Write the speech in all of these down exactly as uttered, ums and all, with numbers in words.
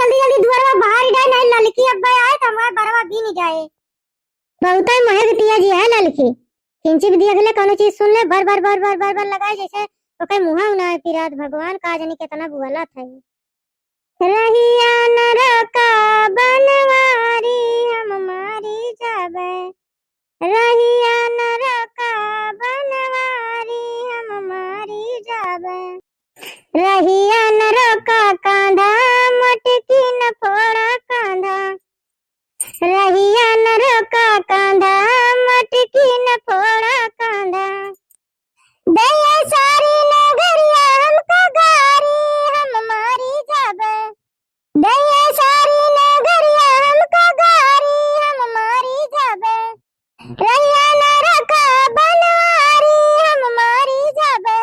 जल्दी जल्दी दुआरवा बहारि डाइ, नाहीं ललकी अब्बे आए त हमार बरवा बीनि जाए। बहुतै महक तिया जी है ललकी। किंची भी देख ले, कउनो चीज सुन ले, भर भर भर भर भर भर लगाए, जैसे ओके मुँहा उना पिरात। भगवान का जानी केतना बोलत है। रहिया न रोका बनवारी, हम मारी जाबे। रहिया न रोका बनवारी, हम मारी जाबे। रहिया न रोका कांधा, मोटकी न फोड़ा कांधा। रहिया न रोका कांधा, मोटकी न फोड़ा कांधा। दइया सारी नगरिया हमका गारी, हम मारी जाबे। दइया सारी नगरिया हमका गारी, हम मारी जाबे। रहिया न रोका बनवारी, हम मारी जाबे।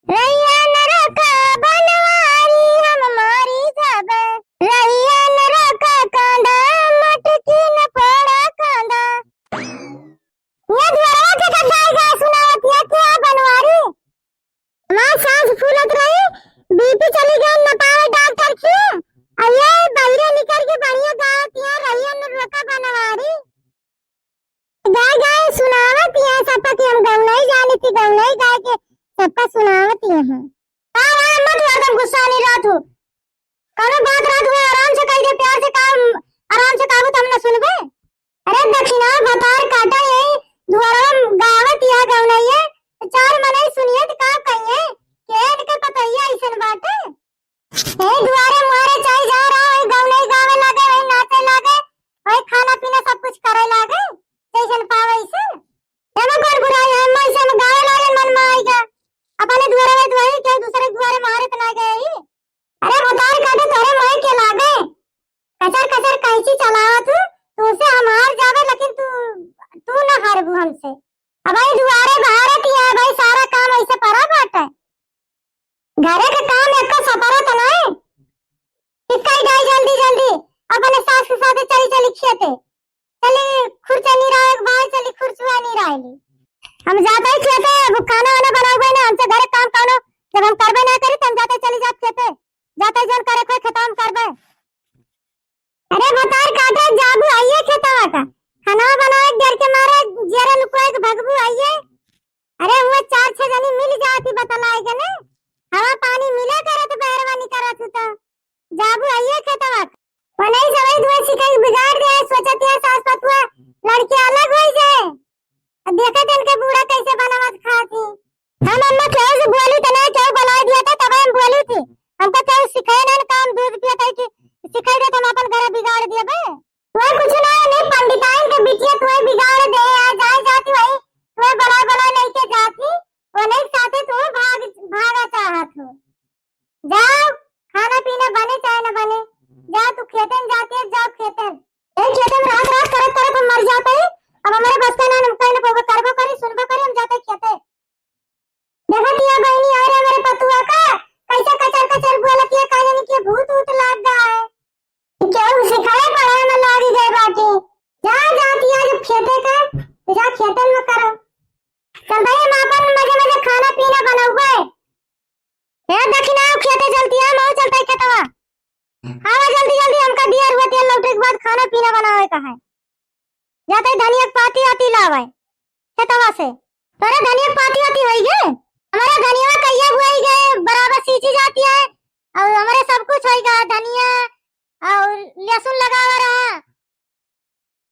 रहिया न रोका बनवारी, हम मारी जाबे। रहिया न रोका कांधा, मोटकी न फोड़ा कांधा। ये दुआरवा के कटाई गा सुनावत, ये क्या बनवारी? हमार सांस फूलत रही, बीपी चली गई, न पावे डॉक्टर की। आ ये बहिरे निकर के बढ़िया गावत, ये रहिया न रोका बनवारी। गाय गाय सुनावत यहाँ सबका कि हम गौनई जानी थी, गौनई गाय के सबका सुनावत यहाँ। हाँ, हाँ, मत हुआ, तुम गुस्सा नहीं रहा तू। कौनो बात रहा तू आराम से कह दे, प्यार से काम, आराम से कहबू तब न सुनबे। अरे दखिना भतार काटा यही दुआरवा गावत यहाँ गौनई है, तो चार मनई सुनिए तो का कहिए कि इनके पतैया ऐसन बाटे। ए दुआरे मुहारे चाहे जा रहा है, गौनई गावे लागे, वही नाचे लागे, वही खाना पीना सब कुछ करे लागे, जैसन पावे ऐसन। एमे कौन बुराई है, मैं ऐसे में गावे लागे मन में आएगा। अपने दुआरे में दुआरे के दूसरे दुआरे मारे तो ना गए ही। अरे भतार काटे तोरे मोए के लागे। कचर कचर कैंची चलावा तू, तू से हम हार जावे लेकिन तू, तू ना हारबू हमसे। अब भाई दुआरे बहारे किया है भाई, सारा काम ऐसे पड़ा बाटे। घरे के काम एको सपरत नहीं। कि कही जाई जल्दी जल्दी, अपने सास के साथे चली चली खेते। चली खुरचा निरावे के भाई, चली खुरचुआ निराए ली। हम जाते ही खेते, अब खाना वाना बनावे ना, हमसे घरे काम कौनो, जब हम करबे ना करी, तो हम जाते चली जात खेते। जाते जन करे कोई खेता हम करबे। अरे भतार काटे जाबू आइए खेतवा का। खाना बनावे के डर के मारे, जियरा लुकुआ के भगबू आइए। अरे हुए चार छह जनी मिल जाती बतलाए के ने। हवा पानी मिले करत बहरवा निकरत हु तो। जाबू आइए खेतवा का। वनई सवई दुए सिखाई बिगाड़ दे, सोचत है सास पतुआ लड़के अलग होई जाए। अब देखत इनके बूढ़ा कैसे बनावत खात ही। हम अम्मा केहू से बोली त ना, केहू बुलाए दिया था, तब हम बोली थी। हमका केहू सिखाए ना काम, दूध पियत है कि सिखाई दे, हम अपन घर बिगाड़ दिया बे। तू कुछ ना, नहीं पंडिताइन के बिटिया तू बिगाड़ दे, आ जाए जाती वही, तू बड़ा बड़ा लेके जाती, वो नहीं साथे तू भाग, भागा चाहत हो। जाओ, खाना पीना बने चाहे ना बने, जा तू खेतन जाती है, जाओ खेतन। ए खेतन रात रात करत करत हम मर जाते हैं, अब हमारे बस का ना, हम कहीं ना करबो करी, सुनबो करी, हम जाते खेते। देखत हिया बहिनी, अरे हमरे पतुआ का कैसे कचर कचर बोलत हिया, का जानी के भूत ऊत लाग गा है। केहू सिखाए पढ़ाए में लागी गए बाटे। जा, जा तिया जब खेते का, तो जा खेतन में करो। चल भाई, हम आपन मजे मजे खाना पीना बनउबे। हे दखिना, खेते चलती है, मऊ चलता है खेतवा। आवा जल्दी जल्दी, हमका दिया रुआ तेल लौटे के बाद खाना पीना बनावे का है। जाते धनिया के पाती आती लावे खेतवा से। तोरे धनिया के पाती आती होई गे? हमारा धनिया कहिया हुआ ही गए, बराबर सींची जाती है और हमारे सब कुछ होई गा, धनिया और लहसुन लगावा रहा,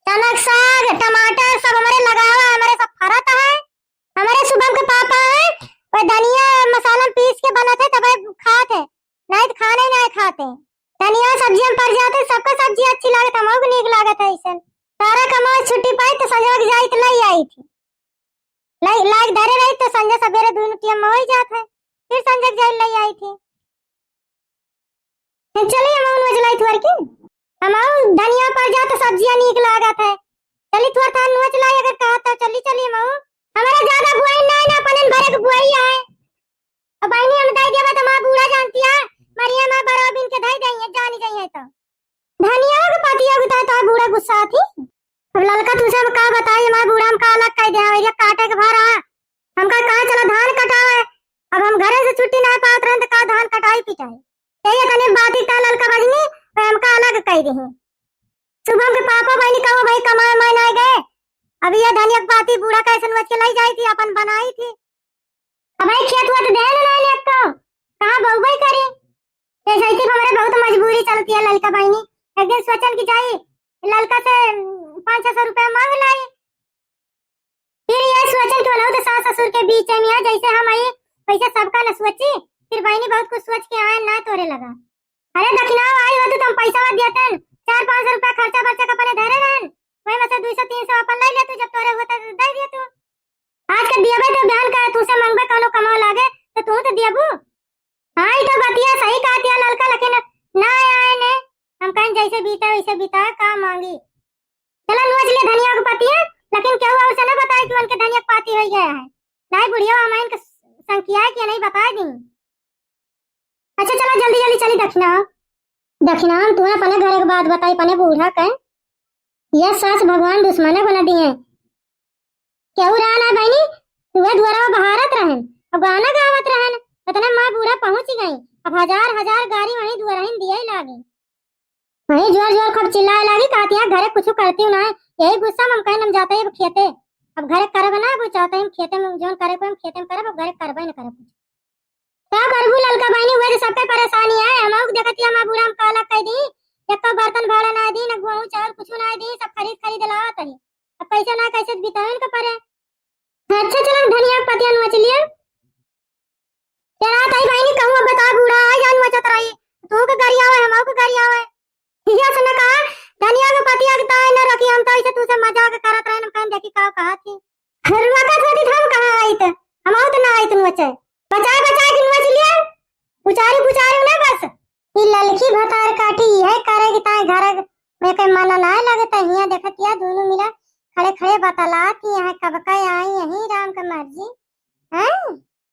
चना के साग, टमाटर सब हमारे लगावा, हमारे सब फरत है। हमारे शुभम के पापा है, वो धनिया मसाला में पीस के बनत है, तब खात है। नहीं तो खाना ही नहीं खाते। धनिया सब्जी में पड़ जाते, सबका सब्जी अच्छी लागत, हमहू के नीक लागत है ऐसन। सारा कमाई छुट्टी पाई तो संजोग जाई तो लई आई थी। लाई, लाग धरे रही तो संजय सवेरे दुई टिया में हो ही जात है। फिर संजय के जाई लई आई थी। चली हम उन वजलाई थुअर की। हम धनिया पड़ जात तो सब्जियां नीक लागत है। चली थुअर थान नुआ चलाई अगर कहा तो चली, चली हम। हमारा ज्यादा बुआई ना है ना, अपनन भरे के बुआई है। अब बहिनी हम दाई देबा तो माँ बूढ़ा जानती है, मरिया माँ बड़ा बिन के धाई जाइए, जानी जाइए तो। धनिया के पतिया के तो, तो बूढ़ा गुस्सा थी। अब ललका तुझे अब का बताई, हमार बूढ़ा हमका अलग कह दे, ये काटे के भरा, हमका कहा चला धान कटावे। अब हम घरे से छुट्टी ना पावत रहन तो का धान कटाई पिटाई। यही तने बात ही का ललका बजनी, तो हमका कह दीही। सुबह के पापा बहिनी कहो भाई कमाए माए ना गए। अब ये धनिया के पाती बूढ़ा कैसे नोच के लाई जाई थी, अपन बनाई थी। अब भाई खेत वेत देन ना लेको, कहाँ बउबई करी? जैसे कि हमरे बहुत मजबूरी चलती है ललका बहिनी। एक दिन सोचन कि जाई ललका से पाँच छह सौ रुपया मांग लाई। फिर ये सोचन कि बोला तो सास ससुर के बीच में है, जैसे हम आई वैसे सबका न सोची। फिर बहिनी बहुत कुछ सोच के आए ना तोरे लगा। अरे दखिनाव आई होती तो हम पैसा देतन, चार पाँच सौ रुपया खर्चा बर्चा का अपने धरे रहन, वही में से दो सौ तीन सौ अपन ले लेतू, जब तोरे होता तो दे देतू। आज के दियबे तो बिहान का तू से मांगबे कौनो कमाओ लागे तो तू तो दियबू। हाँ, ई तो बतिया सही कहत है ललका, लेकिन ना आए ने। हम कहें जैसे बीता वैसे बीता, का मांगी। चला नोच ले धनिया के पतिया, लेकिन केहू और से ना बताए कि उनके धनिया के पाती हो गया है। नहीं बुढ़िया हमारे इनके संकिया है कि नहीं बताए दी। अच्छा चला जल्दी जल्दी चली दखिना। दखिना हम तू अपने घर के बात बताई, अपने बूढ़ा के। यह सास भगवान दुश्मने बना दिए। केहू रहा ना बहिनी, उहे दुआरवा बहारत रहन और गाना गावत रहन। इतने माँ बूढ़ा पहुँच गई, अब हजार हजार गारी वहीं दुआरहिन दिए लागी। वहीं जोर जोर खूब चिल्लाए लागी, कहती है घरे कुछ करती ना है। यही गुस्सा में हम कहन हम जाते हैं अब खेते, अब घरे करब ना, अब चाहते हैं हम खेते में जोन करे को हम खेते में करब, अब घरे करबे न करब कुछ। का करबू ललका बहिनी, उहे तो सबके परेशानी है। हमहू के देखत हिया, हमार बूढ़ा हम काला कह दी, एको बर्तन भाड़ा ना दी, ना गेहूं चावल कुछ ना दी, सब खरीद खरीद लावत है। अब कैसे ना कैसे बितावन के परे। अच्छा चला धनिया के पतिया नोच लिया। चला ताई बहिनी कहूँ अब बता बूढ़ा आ जान नोचत रही, तू के गारी आवे, हमहू के गारी आवे। यस न कहा, धनिया के पतिया के दाई न रखी, हम तो ऐसे तू से मजाक करत रहे, हम कहें देखी का कहा थी। रुआ का थोड़ी हम कहाँ आइत, हम आउत ना आइत नोचे। बचाए बचाए के नोच लिया, पुचारी पुचारी ना बस। ई ललकी भतार काटी, यह करे कि ताए घर में के मन ना लगता, हिया देखत या दोनों मिला खड़े खड़े बतलात यहाँ कब का आई यही राम के मर्जी। हैं?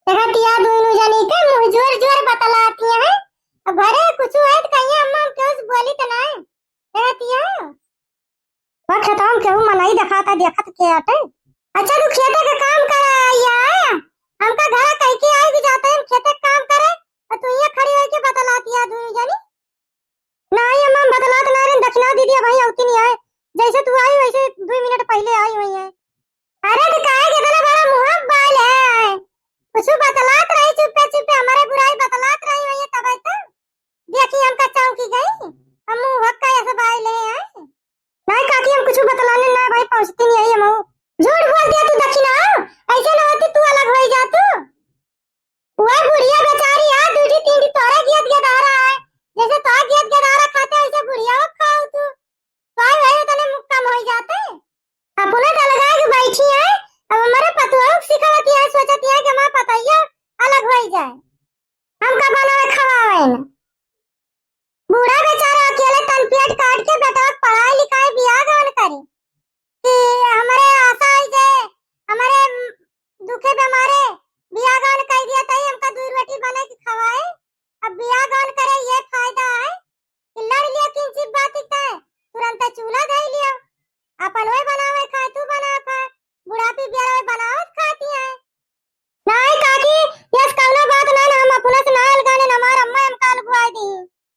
देखत या दोनों जनी के मुँह जोर जोर बतलात यहाँ। अब घरे कुछ है तो कहिए अम्मा हम केहू से बोली तो ना। देखत या। वो खेतवा में केहू मनई देखाता, देखत के आटे। अच्छा, तू खेते के काम करे आइया, हमका घरा कह के आई कि जाते हम खेते के काम करे, और तू ये खड़ी होके बतलात या दुई जनी। नहीं अम्मा, हम बतलात ना रहे, दखिना दीदी भाई औती नहीं आए, जैसे तू आई वैसे दो मिनट पहले आई हुई है। अरे तो काहे के इतना बड़ा मुँह बाल है, कुछ बतलात रही चुप्पे चुप्पे, हमारे बुराई बतलात रही हुई है, तब तो देखी हमका चौंकी गई, हम मुँह हक्का ऐसे बाल है। नहीं काकी, हम कुछ बतलाने ना भाई, पहुँचती नहीं आई हम। झूठ बोल दिया तू दखिना, ऐसे ना होती तू अलग हो जातू। वह बुढ़िया बेचारी है, दूठी तीन ठी तोरे गियत गदारा है, जैसे तोरे गियत गदारा खाते वैसे बुढ़िया वो खाओ तू। तो आई वही तने मुक्का में हो जाते। अपना तो अलगा के बैठी है, अब हमारे पतुआ को सिखावती है, सोचती है कि हमारा पतैया अलग हो जाए। हमका बनावे खवावे न। बूढ़ा बेचारा अकेले तन पेट काट के बेटा के पढ़ाई लिखाई बियाह गवन करी। कि हमरे आशा आई जे, हमरे दुखे बेमारे बियाह गवन कर दिया तई हमका दुई रोटी बने के खवाए। अब बियाह गवन करे ये फायदा है कि लड़ लिया किन चीज बात तय, तुरंत चूल्हा धई लिया, अपन वही बनावे खाए, तू बना खाए, बुढ़ापी बियाह वही बनावत खाती है। नाई काकी, यस कौनो बात ना, ना हम अपना से ना अलगाने, ना हमार अम्मा हमका अलगुआई दी।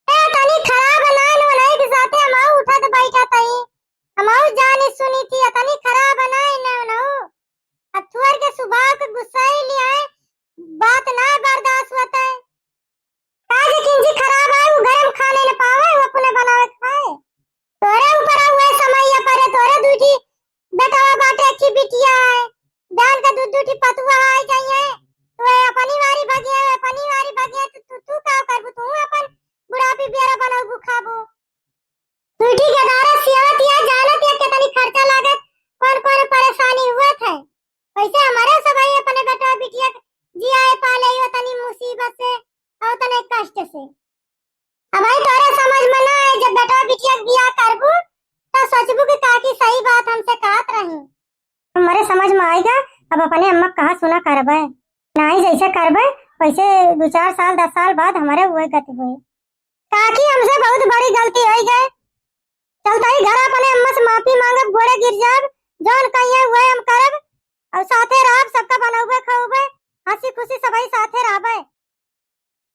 ए, तनी खराब ना, ना, नहीं के साथे हम आऊ उठत बैठत हई। हम आऊ जानी सुनी थी, तनी खराब ना, ना, ना। अब थुअर के सुभाव के गुस्सा ही लिया है, बात ना बर्दाश्त होता है। काहे किंजी खराब है, वो गरम खाने न पावे, वो अपने बनावे खाए। तोरे ऊपर हुए समय ये परे, तोरे दूठी बेटवा बाटे, अच्छी बिटिया है, जान के दू दूठी पतुआ आ जाइए, तो ये अपनी वारी भगिए, अपनी वारी भगिए, तो तू, तू का करबू, तू अपन बुढ़ापी बेरा बनाबू खाबू। दूठी के दारा सियावत या जानत या कितनी खर्चा लागत, कौन कौन परेशानी हुआ था। वैसे हमारे सब भाई अपने बेटा बिटिया के जियाए पाले ही तनी मुसीबत से और तने कष्ट से। अब भाई तोरे समझ में ना आए, जब बेटा बिटिया के बियाह करबू तो सोचबू कि काकी सही बात हमसे कहत रही। हमारे समझ में आएगा, अब अपने अम्मा कहा सुना करबे, नाही जैसे करबे वैसे दो चार साल दस साल बाद हमारे हुए गति हुए। काकी हमसे बहुत बड़ी गलती हो गई, चलता ही घर अपने अम्मा से माफी मांगब, गोड़े गिर जाब, जौन कहिए वह हम करब और साथे रहब, सबका बनौबे खौबे, हंसी खुशी सबही साथे रहबे।